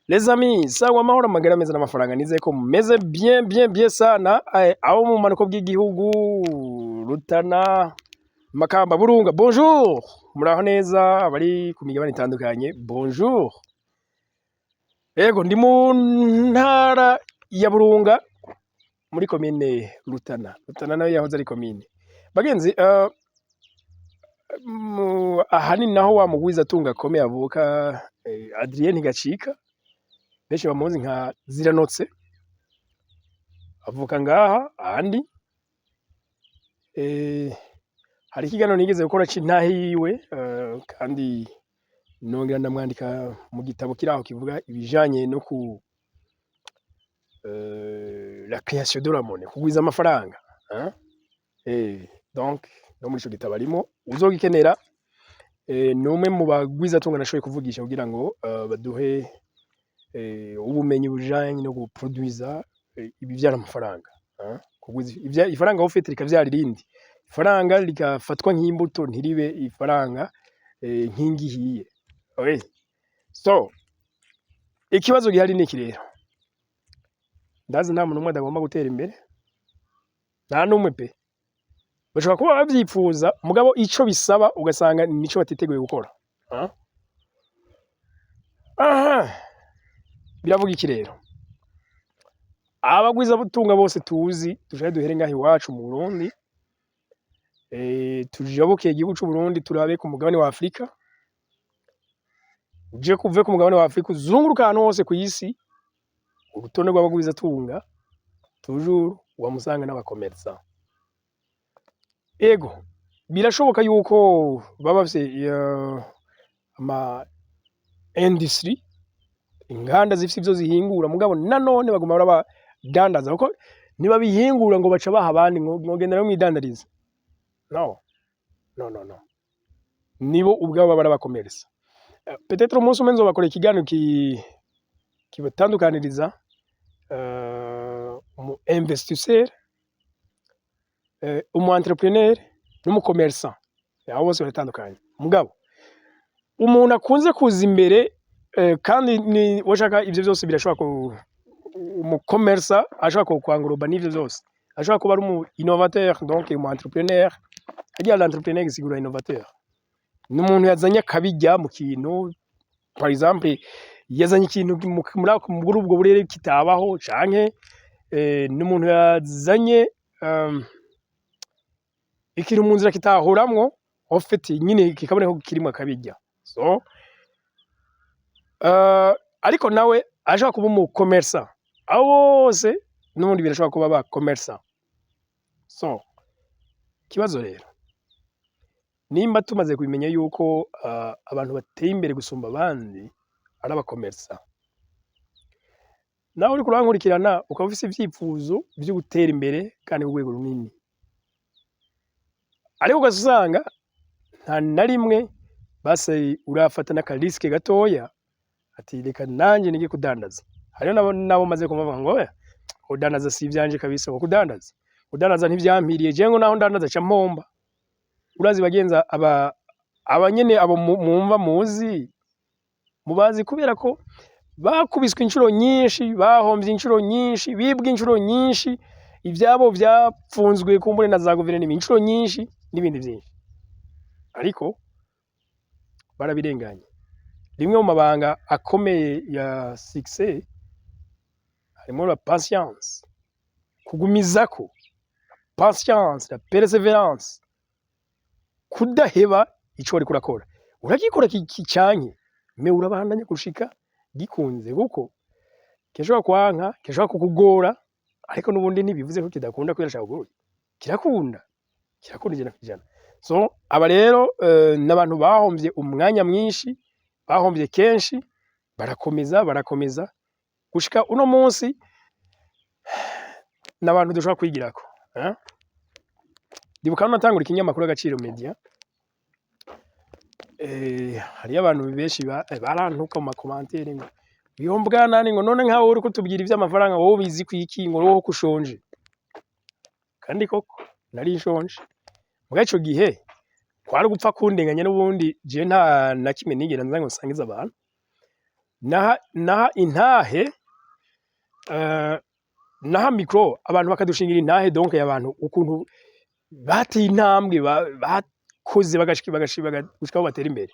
Les amis, sangwa amahoro, amagara meza n'amafaranga. Nizeye ko mumeze bien, bien, bien sana. Abo mu manuko bw'igihugu, Rutana, Makamba, Burunga, bonjour. Muraho neza? Abari ku migabane itandukanye, bonjour. Ego, ndi mu ntara ya Burunga, muri komine Rutana. Rutana nayo yahoze ari komine. Bagenzi, ahanini naho wa mugwizatunga akomeye avuka, Adrien Ntigacika, benshi bamuzi nka Ziranotse, avuka ngaha ahandi. Hari ikiganiro nigeze gukora c'intahe yiwe, kandi nongera ndamwandika mu gitabo kiraho kivuga ibijanye no ku la création de la monnaie, kugwiza amafaranga, hein? Donc no muri ico gitabo arimo, uzogikenera. Ni umwe mu bagwizatunga nashoboye kuvugisha kugira ngo baduhe ubumenyi bujanye no guproduiza ibivyara amafaranga, hein? Kugwiza ifaranga au fait rikavyara irindi ifaranga, rikafatwa nk'imbuto, ntiribe ifaranga nkingi ihiye. Oui. So ikibazo gihari ni iki rero: ndazi nta muntu umwe adagomba gutera imbere, nta n'umwe pe. Bashobora kuba bavyipfuza, mugabo ico bisaba ugasanga nico batiteguye gukora, hein? Aha biravuga iki rero? Abagwizabutunga bose tuzi, dushake duhere ngaha iwacu mu Burundi, tujabuke igihugu c'Uburundi, turabe ku mugabane wa Afrika, uje kuve ku mugabane wa Afrika, uzunguruka ahantu hose kw'isi, urutonde rw'abagwizatunga toujours wamusanga n'abakomersa. Ego, birashoboka yuko baba bafise ama industrie, inganda zifise ivyo zihingura, mugabo nanone baguma barabadandaza, kuko ntibabihingura ngo baca baha abandi ngo mwogenda rero mwidandarize. No, no, no, no, nibo ubwabo baba barabakomeresa. Peut-être umunsi umwe nzobakora ikiganiro kibatandukaniriza umu investisseur, umu entrepreneur n'umu commerçant. Abo bose baratandukanye, mugabo umuntu akunze kuza imbere, kandi ni washaka ivyo vyose birashobora ku umu commerçant ashobora kwangloba n'ivyo vyose, ashobora kuba ari umu innovateur, donc umu entrepreneur. Harya l'entrepreneur gisigura innovateur, ni umuntu yazanye akabirya mu kintu. Par exemple, yazanye ikintu muri ubwo burere kitabaho, canke ni umuntu yazanye ikintu mu nzira kitahoramwo, en fait nyine kikaboneka ko kirimwo akabirya. So ariko nawe ashobora kuba umu commerçant, abo bose n'ubundi birashobora kuba ba commerçant. So ikibazo rero, nimba tumaze kubimenya yuko abantu bateye imbere gusumba abandi ari abakomersa, nawe uriko urankurikirana ukaba ufise ivyifuzo vyo gutera imbere kandi ku rwego runini, ariko ugaca usanga nta na rimwe basi urafata n'aka risque gatoya, ati reka nanje nige kudandaza. Hariho nabo maze kumva ngo oya, kudandaza si ivyanje kabisa, ngo kudandaza ntivyampiriye jewe, ngo naho ndandaza ca mpomba. Urazi bagenza, aba nyene abo mwumva muzi, mubazi kubera ko bakubiswe incuro nyinshi, bahomvye incuro nyinshi, bibwe incuro nyinshi, ivyabo vyapfunzwe kumbure na za guverinoma incuro nyinshi n'ibindi vyinshi, ariko barabirenganye. Rimwe mu mabanga akomeye ya succès harimo la patience, kugumizako, patience, la persévérance, kudaheba ico wariko urakora, uragikora canke mais urabandanya gushika gikunze, kuko kirashobora kwanka, kirashobora kukugora, ariko n'ubundi ntibivuze ko kidakunda kubera cakugoye. Kirakunda, kirakunda 100%. So aba rero n'abantu bahomvye umwanya mwinshi, bahomvye kenshi, barakomeza, barakomeza gushika uno munsi, n'abantu dushobora kwigirako, eh? Ndibuka hano natangura ikinyamakuru Agaciro Media, hariyo abantu benshi barantuka mu ma commentaires ngo iyo mbwanani, ngo none nkawe uriko utubwira ivy'amafaranga, wowe ubizi kwiki, ngo wowe ko ushonje. Kandi koko nari nshonje. Muga ico gihe kwari ugupfa kundenganya, n'ubundi jewe nta na kimwe nigera nza ngo nsangize abantu. Naha intahe, naha micro abantu bakadushingira intahe, donc abantu ukuntu bateye intambwe, bakoze bagashika aho batera imbere,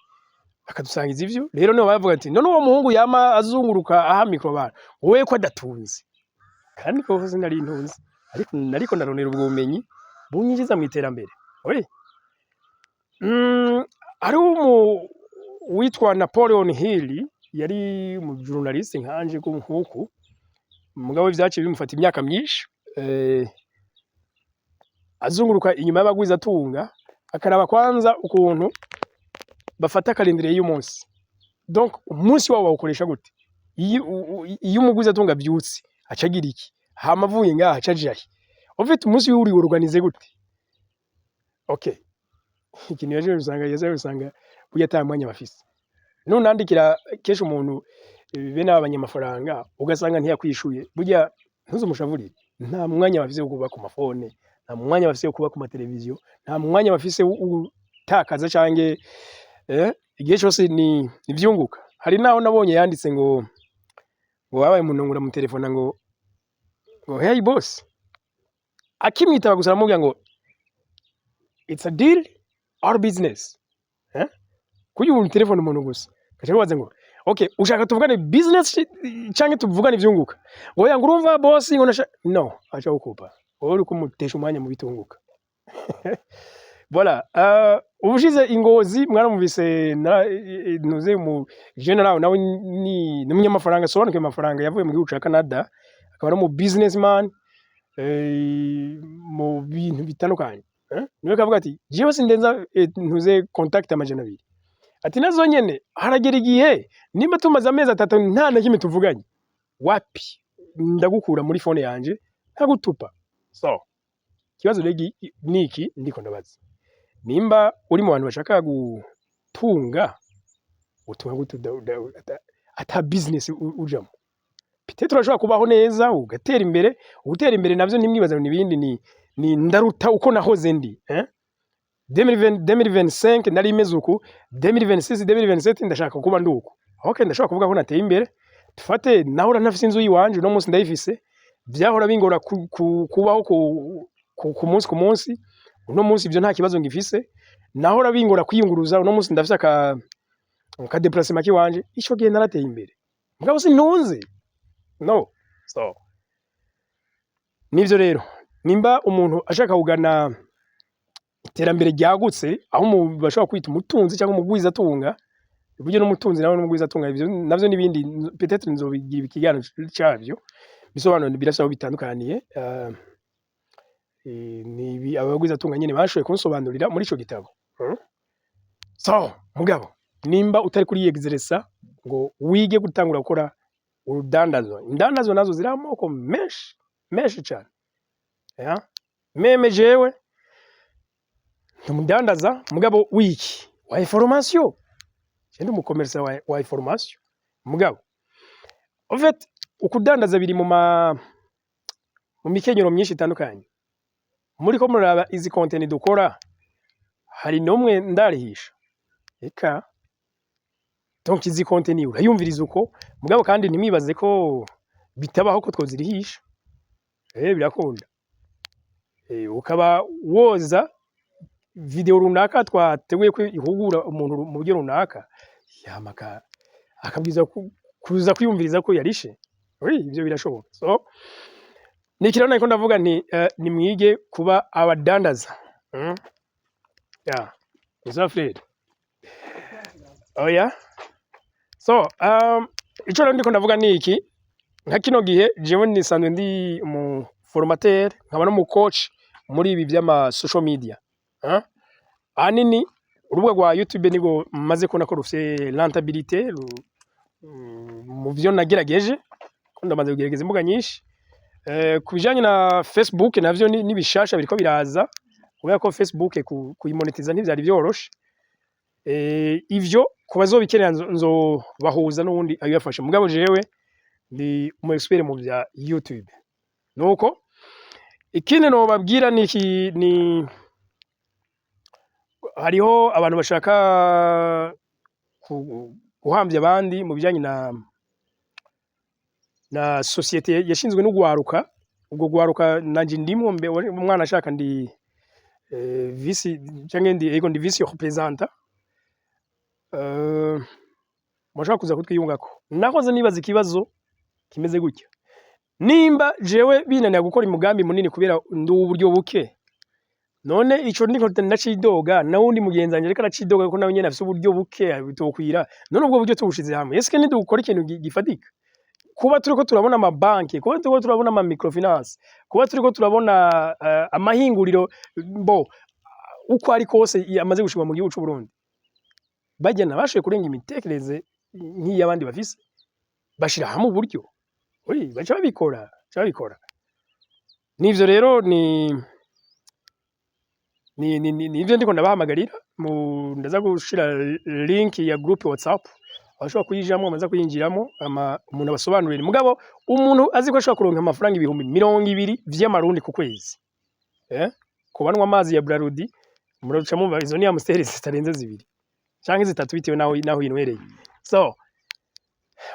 bakadusangiza ivyo. Rero nibo bavuga ati: "None uwo muhungu yama azunguruka aha micro abantu, wewe ko adatunze?" Kandi koko sinari ntunze, ariko nariko ndaronera ubwo bumenyi bunyinjiza mw'iterambere. Oui. Hariho witwa Napoleon Hill, yari umu journaliste nkanje nkuku, mugabo vyaciye bimufata imyaka myinshi azunguruka inyuma y'abagwizatunga, akaraba kwanza ukuntu bafata calendrier y'umunsi, donc umunsi wabo bawukoresha gute. Iyo umugwizatunga avyutse aca agira iki, hama avuye ngaha aca aja he? En fait, umunsi wiwe uri organisé gute? Okay, ikintu yaje gusanga burya ata mwanya bafise. Nunandikira kenshi umuntu bene aba banyamafaranga, ugasanga ntiyakwishuye, burya ntuzumushavurire. Nta mwanya bafise wo kuba ku mafone, nta mwanya bafise wo kuba ku mateleviziyo, nta mwanya bafise wo gutakaza canke igihe cose ni ivyunguka. Hari naho nabonye yanditse ngo wabaye umuntu ngo uramutelefona ngo "Hey boss", akimwitaba gusa aramubwira ngo "It's a deal or business?" Eh, kuki umuntu telefone umuntu gusa gaca kubaza ngo "Okay, ushaka tuvugane business canke tuvugane ivyunguka?" Ngo "Oya", ngo "Urumva boss", ngo no aca gukupa, wowe uri kumutesha umwanya mu bitunguka. Voilà. Ubushize ingozi mwaramuvise ntuze mu general, nawe ni umunyamafaranga asobanukiwe amafaranga, yavuye mu gihugu ca Canada, akaba ari umu businessman mu bintu bitandukanye. Niwe kavuga ati: "Jewe sindenza ntuze contact 200." Ati: "Nazo nyene haragera igihe nimba tumaze amezi 3 nta na kimwe tuvuganye, wapi, ndagukura muri phone yanje nkagutupa." So ikibazo rero niki ndiko ndabaza: nimba uri mu bantu bashaka gutunga, utunga gute ata business ujamwo? Peut-être urashobora kubaho neza, ugatera imbere. Ugutera imbere navyo ntimwibaze ngo ibindi ni ndaruta uko nahoze ndi, eh? 2020, 2025 nari meze uku, 2026, 2027 ndashaka kuba ndi uku. Okay, ndashobora kuvuga ko nateye imbere. Dufate nahora ntafise inzu yiwanje, uno munsi ndayifise. Vyahora bingora kubaho ku munsi ku munsi, uno munsi ivyo nta kibazo ngifise. Nahora bingora kwiyunguruza, uno munsi ndafise aka déplacement kiwanje. Ico gihe narateye imbere, mugabo sintunze, no. So nivyo rero, nimba umuntu ashaka kugana iterambere ryagutse, aho bashobora kwita umutunzi cyangwa umugwizatunga, burya n'umutunzi nawe n'umugwizatunga ivyo navyo n'ibindi, peut-être nzobigira ikiganiro cavyo bisobanuro, birasa aho bitandukaniye. Ni ibi abagwizatunga nyene bashoboye kunsobanurira muri ico gitabo. So mugabo nimba utari kuri exercer ngo wige gutangura gukora urudandazwa, indandazwa nazo ziri amoko menshi menshi cane, ya même jewe ndumudandaza, mugabo wiki wa information. Je ndi umu commerçant wa information, mugabo en fait ukudandaza biri mu mikenyero myinshi itandukanye. Muriko muraba izi contenu dukora, hari n'umwe ndarihisha? Eka. Donc izi contenu urayumviriza uko, mugabo kandi ntimwibaze ko bitabaho ko twozirihisha. Birakunda, ukaba woza video runaka twateguye ko ihugura umuntu mu buryo runaka, yama akabwiza kuza kwiyumviriza ko yarishe. Oui, ivyo birashoboka. So niki rero nariko ndavuga nti nimwige kuba abadandaza. Yeah. Musa Fred. Oya. So, ico rero ndiko ndavuga ni iki: nka kino gihe jewe nisanzwe ndi umu formateur, nkaba n'umu coach muri ibi vy'ama social media. Ahanini urubuga rwa YouTube nirwo maze kubona ko rufise rentabilité mu vyo nagerageje, ko ndamaze kugerageza imbuga nyinshi. Ku bijanye na Facebook navyo ni bishasha biriko biraza, kubera ko Facebook kuyimonetiza ntivyari vyoroshe. Ivyo ku bazobikenera nzobahuza n'uwundi abibafasha, mugabo jewe ndi umu expert mu vya YouTube. Nuko ikindi nobabwira ni iki: ni hariho abantu bashaka guhamvya abandi mu bijanye na Na société yashinzwe n'ugwaruka. Ubwo gwaruka nanje ndimwo, mbe umwana ashaka ndi vice canke ndi, ego, ndi vice représentant. Murashobora kuza kutwiyungako. Nahoze nibaza ikibazo kimeze gutya: nimba jewe binanira gukora umugambi munini kubera ndi uburyo buke, none ico ndiko ndacidoga, nawundi mugenzi wanje ariko aracidoga ko nawe nyene afise uburyo buke bitokwira, none ubwo buryo tubushize hamwe, eske ntidukora ikintu gifatika? Kuba turiko turabona amabanki, kuba turiko turabona ama microfinance, kuba turiko turabona amahinguriro, bo uko ari kose amaze gushirwa mu gihugu c'u Burundi, barya nabashoboye kurenga imitekerereze nk'iy'abandi bafise, bashira hamwe uburyo, oui, baca babikora, baca babikora. Nivyo rero ni nivyo ndiko ndabahamagarira. Mu ndaza gushira link ya groupe WhatsApp, abashobora kuyijamwo bamaze kuyinjiramo, ama umuntu abasobanurire. Mugabo umuntu azi ko ashobora kuronka amafaranga 20,000 vy'amarundi ku kwezi, ku banywa amazi ya Brarudi, muraca mumva izo ni Amstel zitarenze zibiri canke zitatu, bitewe naho uyinwereye. So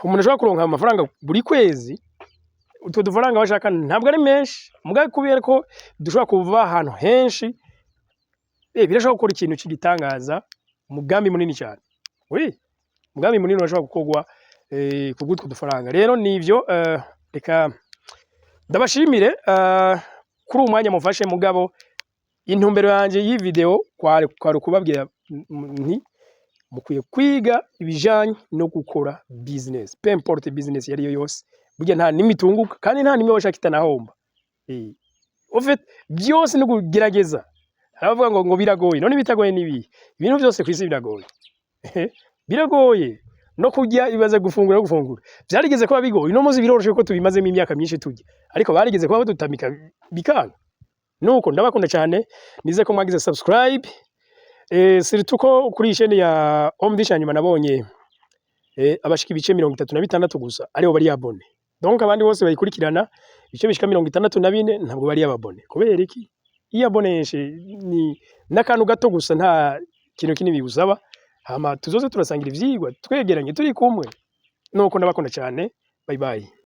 umuntu ashobora kuronka amafaranga buri kwezi, utwo dufaranga bashaka ntabwo ari menshi, mugabo kubera ko dushobora kuva ahantu henshi, birashobora gukora ikintu c'igitangaza, umugambi munini cyane. Oui, umugambi munini urashobora gukorwa kubw'utwo dufaranga. Rero nivyo, reka ndabashimire kuri uwu mwanya mufashe. Mugabo intumbero yanje y'iyi video kwari ukubabwira nti mukwiye kwiga ibijanye no gukora business, peu importe business iyo ariyo yose. Burya nta nimwe itunguka, kandi nta nimwe washaka itanahomba. En fait, byose ni ukugerageza. Hari abavuga ngo biragoye. None bitagoye nibihe? Ibintu byose kw'isi biragoye, biragoye. No kurya, ibaze gufungura, no gufungura vyarigeze kuba bigoye. Uno munsi biroroshe ko tubimazemo imyaka myinshi turya, ariko barigeze kuba badutamika bikanga. Nuko ndabakunda cyane, nize ko mwagize subscribe, surtout ko kuri iyi chaîne ya Homme nyuma nabonye abashika ibice 36 gusa aribo bari abonnés. Donc abandi bose bayikurikirana, ibice bishika 64, ntabwo bari abonnés. Kubera iki? Iyo aboneshe ni n'akantu gato gusa, nta kintu kinini bigusaba. Hama tuzoze turasangira ivyigwa, twegeranye, turi kumwe. Nuko ndabakunda cyane, bye bye.